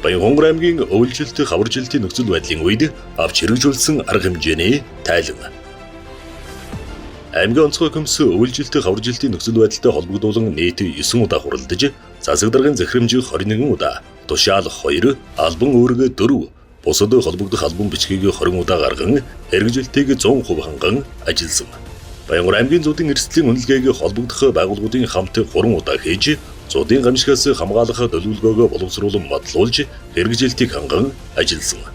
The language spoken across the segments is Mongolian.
Баянхонгор аймгийн өвөлжилт хаваржилтын нөхцөл байдлын үед авч хэрэгжүүлсэн арга хэмжээний тайлан. Аймгийн онцгой комисс өвөлжилт хаваржилтын нөхцөл байдалтай холбогдуулан нийт 9 удаа хуралдаж, засаг даргын захирамж 21 удаа, тушаал 2, албан үүрэг 4, бусад холбогдох албан бичгийг 20 удаа гарган хэрэгжилтийг 100% ханган ажилласан. Баянгор аймгийн зүүдийн эрсдлийн үнэлгээг холбогдох байгууллагуудын хамт 3 удаа хийж, зүүдийн гамшигаас хамгаалах төлөвлөгөөгөө боловсруулан батлуулж, хэрэгжилтийг ханган ажилласан.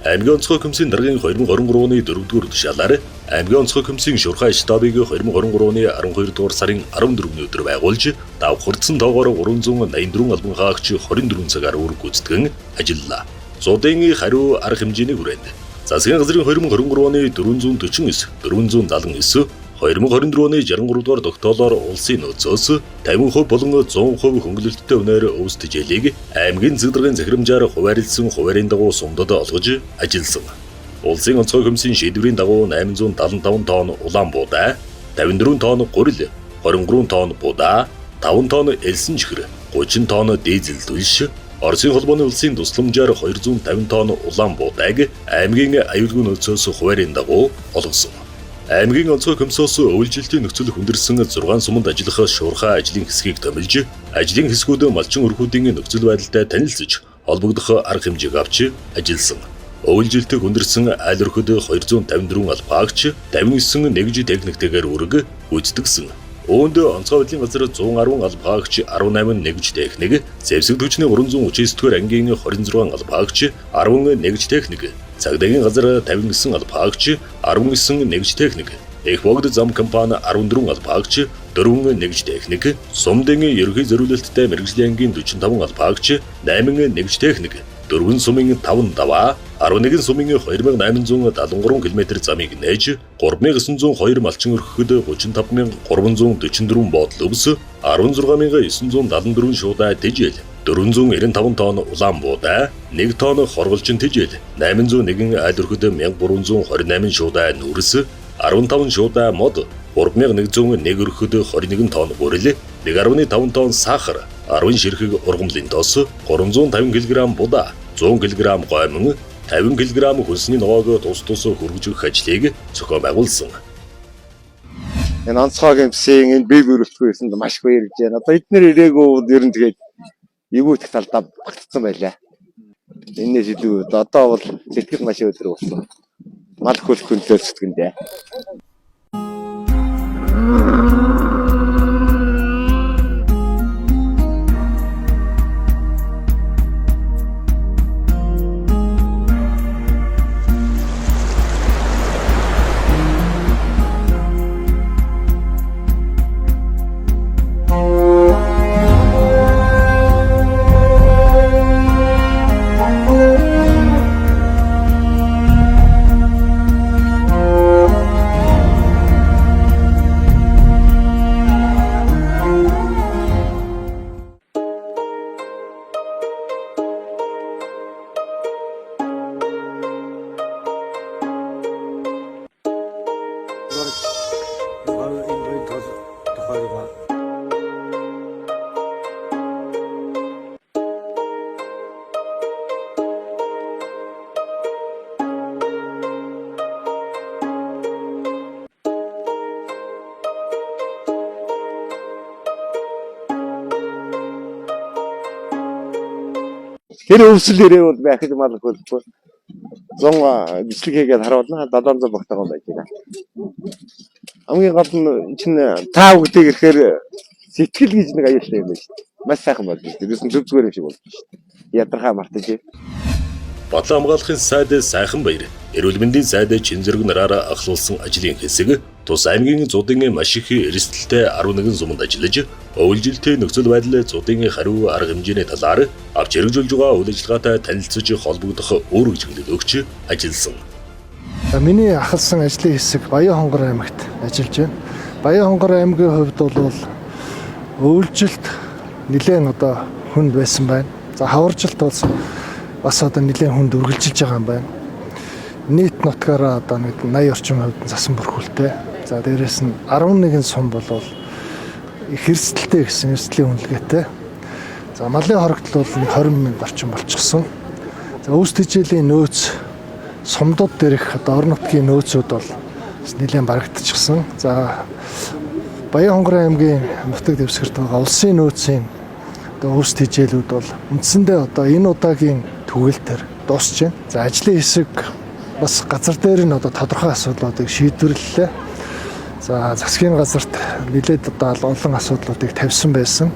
Аймгийн онцгой комиссийн даргын 2023 оны 4-р тушаалаар аймгийн онцгой комиссийн шуурхай штабыг 2023 оны 12 дугаар сарын 14-ний өдөр байгуулж, давхардсан тоогоор 384 албан хаагч 24 цагаар үүрэг гүйцэтгэн ажиллалаа. Зуудын хариу арга хэмжээний хүрээнд засгийн газрын 2023 оны 449, 479, 2024 оны 63 дугаар тогтоолоор улсын нөөцөөс 50% болон 100% хөнгөлөлттэй үнээр өвс тэжээлийг аймгийн засаг даргын захирамжаар хуваарлсан хуваарийн дагуу сумдад олгож ажилласан. Улсын онцгой комиссийн шийдвэрийн дагуу 875 тонн улаан буудаа, 54 тонн гурил, 23 тонн будаа, 5 тонн элсэн чихэр, 30 тонн дизель түлш, Оросын холбооны улсын тусламжаар 250 тонн улаан буудааг аймгийн аюулгүй нөөцөөс хуваарийн дагуу олгосон. Аймгийн онцгой комиссоос өвөлжилтийн нөхцөл хүндэрсэн 6 суманд ажиллах шуурхай ажлын хэсгийг томилж, ажлын хэсгүүд малчин өрхүүдийн нөхцөл байдалтай танилцж, холбогдох арга хэмжээг авч ажилласан. Өвөлжилтийг хүндэрсэн айл өрхөд 254 албаагч 59 нэгж техниктэйгээр үүрэг гүйцэтгэсэн. Үүнд онцгой байдлын газар 110 албаагч 18 нэгж техник, зэвсэг түвшний 339 дугаар ангийн 26 албаагч 10 нэгж техник, цагдаагийн газар 59 албаагч 19 нэгж техник, Их богд зам компани 14 албаагч 4 нэгж техник, Сумдын ерөнхий зориулалттай мэргэжлийн ангийн 45 албаагч 8 нэгж техник, 4 сумын 5 даваа, 11 сумын 2873 км замыг нээж, 3902 малчин өрхөхөд 35344 бодол өвс, 16974 шуудаа тэжээл, 495 тонн улаан буудаа, 1 тонн хорголжин тэжээл, 801 айл өрхөд 1328 шуудаа нүрс, 15 шуудаа мод, 3101 өрхөд 21 тонн гурил, 1.5 тонн сахар, 10 ширхэг ургамлын тос, 350 кг будаа, 100 кг гоймон, 50 кг хөлсний ногоог тус тус хөргөж өгөх ажлыг зохион байгуулсан. Энэ онцгой гэмсийн энэ бие бүрэлдэхүүн ирсэнд маш их баярлж байна. Одоо эднэр ирээгүй бол ер нь тэгээд эвгүйдэх талдаа багтцсан байлаа. Энээс илүү одоо бол сэтгэл маш өдөр болсон. Мал хөлөх хөндлөөр сэтгэндээ. Энэ буян тол тохиолдол. Тэр өвсөл ирээ бол байхад мал хөлөхгүй. 100 бичлэг хийгээд харуулна 700 багтаахан байж байна. Хамгийн гол нь чинь та бүгдийг ирэхээр сэтгэл гэж нэг аюултай юм байна шүү дээ. Маш сайхан болж байна. Тэрээс нь зөв зүгээр юм шиг болж байна шүү дээ. Ядархаа мартаж. Батлан хамгаалахын сайд Сайхан Баяр, эрүүл мэндийн сайд Чинзэрэг нараараа ахлуулсан ажлын хэсэг тус аймгийн зуудын маш их эрсдэлтэй 11 суманд ажиллаж, өвөлжилтийн нөхцөл байдал зуудын хариу арга хэмжээний талаар авч хэрэгжүүлж байгаа үйл ажиллагаатай танилцж холбогдох үүрэг чиглэл өгч ажилласан. Миний ахалсан ажлын хэсэг Баян-Хонгор аймагт ажиллаж байна. Баян-Хонгор аймгийн хувьд бол өвөлжилт нэлээд одоо хүнд байсан байна. За хаваржилт бол бас одоо нэлээд хүнд үргэлжилж байгаа юм байна. Нийт нутгаараа одоо нэг 80 орчим хувьд нь засан бүрхүүлтэй. За дээрэс нь 11 сум бол их эрсдэлтэй гэсэн эрсдлийн үнэлгээтэй. За малын хорогдол бол нэг 20 мянга орчим болчихсон. За өвс тэжээлийн нөөц сумдууд дээрх одоо орон нутгийн нөөцүүд бол бас нэлээд барагдчихсан. За Баян-Хонгор аймгийн нутаг дэвсгэрт байгаа улсын нөөцийн одоо өвс тэжээлүүд бол үндсэндээ одоо энэ удаагийн түгэлтээр дуусч байна. За ажлын хэсэг бас газар дээр нь одоо тодорхой асуудлуудыг шийдвэрлэлээ. За засгийн газарт нэлээд одоо олон асуудлуудыг тавьсан байсан.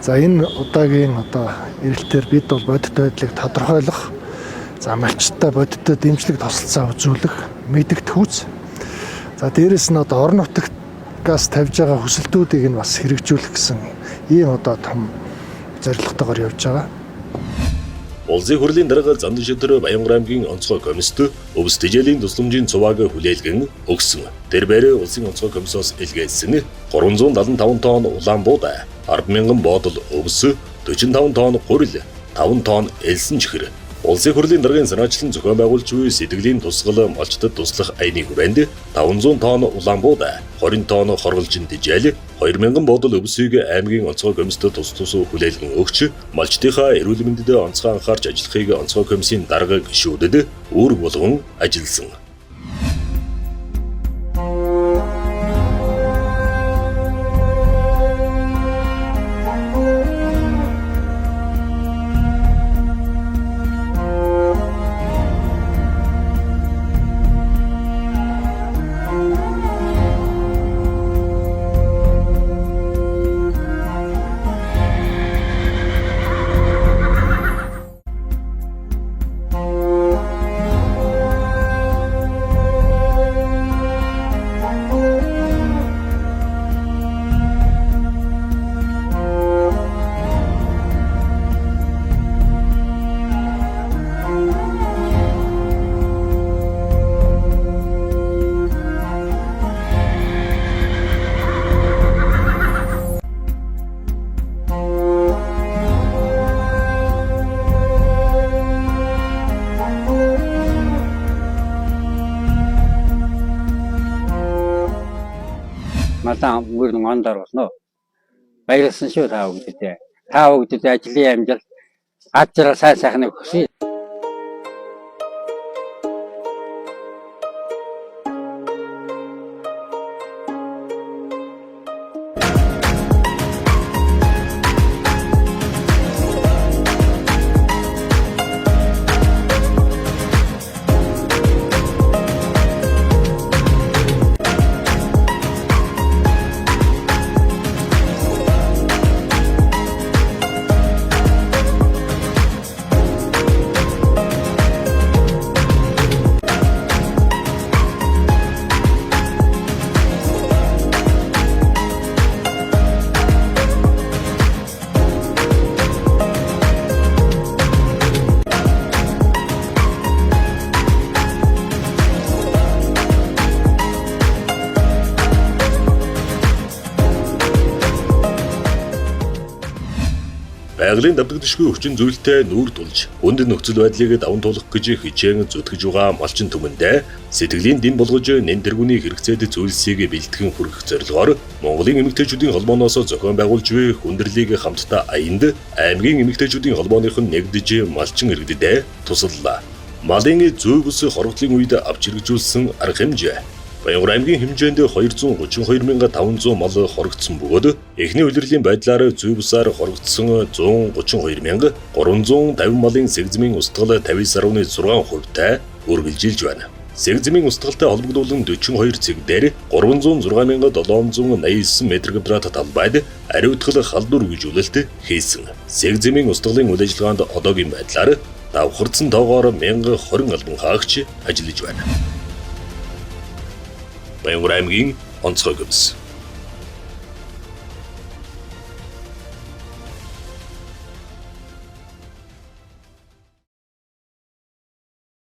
За энэ удаагийн одоо эрэлтээр бид бол бодит байдлыг тодорхойлох, за малчтай бодиттой дэмжлэг тусалцаа үзүүлэх, мэдэгдэхүүц. За дээрэс нь одоо орон нутгаас тавьж байгаа хүсэлтүүдийг нь бас хэрэгжүүлэх гэсэн ийм одоо том зорилготойгоор явж байгаа. Улсын хурлын дарга Зандан Баянгар аймгийн онцгой комист өвс тэжээлийн тусламжийн цувааг хүлээлгэн өгсөн. Тэр бээр улсын онцгой комиссоос илгээсэн 375 тонн улаан буудай, 10,000 боодол өвс, 45 тонн гурил, 5 тонн элсэн чихэр. Улсын хурлын даргын санаачлан зохион байгуулж буй сэтгэлийн тусгал малчдад туслах аяны хүрээнд 500 тонн улаан буудай, 20 тонн хорголжин тэжээл, 2000 бодол өвсийг аймгийн онцгой комиссод тус тус хүлээлгэн өгч, малчдынхаа эрүүл мэндэд онцгой анхаарч ажиллахыг онцгой комиссийн дарга гишүүдэд үүрэг болгон ажилласан. Малаа мөрн ондар болно. Баярлсан шүү та бүгдэд. Та бүгдэд ажлын амжилт, ад жаргал сайн сайхныг хүсье. Байгалийн давтагдшгүй хүчин зүйлтэй нүүр тулж, хүнд нөхцөл байдлыг даван туулах гэж хичээн зүтгэж байгаа малчин түмэндээ сэтгэлийн дэм болгож нэн тэргүүний хэрэгцээд зүйлсийг бэлтгэн хүргэх зорилгоор Монголын эмэгтэйчүүдийн холбооноос зохион байгуулж буй хүндрэлийг хамтдаа аянд аймгийн эмэгтэйчүүдийн холбооных нь нэгдэж малчин иргэдэд тусаллаа. Малын зүй бүс хорогдлын үед авч хэрэгжүүлсэн арга хэмжээ Баянгар аймгийн хэмжээнд 232,500 мал хорогдсон бөгөөд эхний улирлын байдлаар зүй бусаар хорогдсон 132,350 малын сэгзмийн устгал 59.6% тай үргэлжилж байна. Сэгзмийн устгалтай холбогдуулан 42 цэг дээр 306,789 метр квадрат талбайд ариутгал халдвар үргэлжлүүлэлт хийсэн. Сэгзмийн устгалын үйл ажиллагаанд одоогийн байдлаар давхарцсан тоогоор 1020 албан хаагч ажиллаж байна. Баянгар аймгийн онцгой комисс.